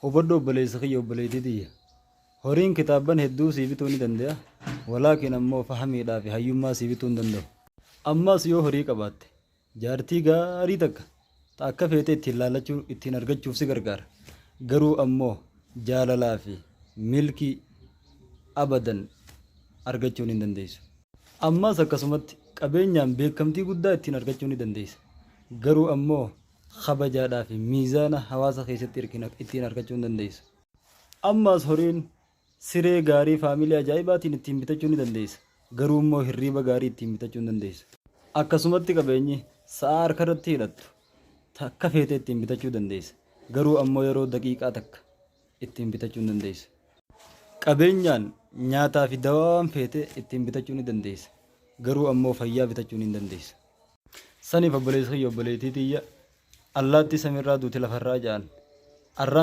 Hubadhu obboleessa kiyya, obboleettii tiyya. Horiin kitaabban hedduu sii bituu ni dande'a, walaakin ammoo fahamiidhaa fi hayyummaa sii bituu hin danda'u. Ammaas yoo horii qabaatte, jaartii gaarii takka ta akka feete ittiin laalachuu ittiin argachuuf si gargaara. Garuu ammoo jaalalaa fi milkii abadan argachuun hin dandeessu. Ammaas akkasumatti qabeenyaan beekamtii guddaa ittiin argachuu ni dandeessa. Garuu ammoo kabajaadhaa fi miizaana hawaasa keessatti ittiin argachuu hin dandeessu. Ammaas horiin siree gaarii faamilii ajaa'ibaatiin ittiin bitachuu ni dandeessa. Garuu immoo hirriiba gaarii ittiin bitachuu hin dandeessu. Akkasumatti qabeenyi sa'aa harka irratti hidhattu ta akka feete ittiin bitachuu dandeessa. Garuu ammoo yeroo daqiiqaa takka ittiin bitachuu hin dandeessu. Qabeenyaan nyaataa fi dawaa waan feete ittiin bitachuu ni dandeessa. Garuu ammoo fayyaa bitachuun hin dandeessu. Saniif obboleessa kiyya, obboleettii tiyya, allaattii samiirraa duuti lafarraa ja'an. Arraan.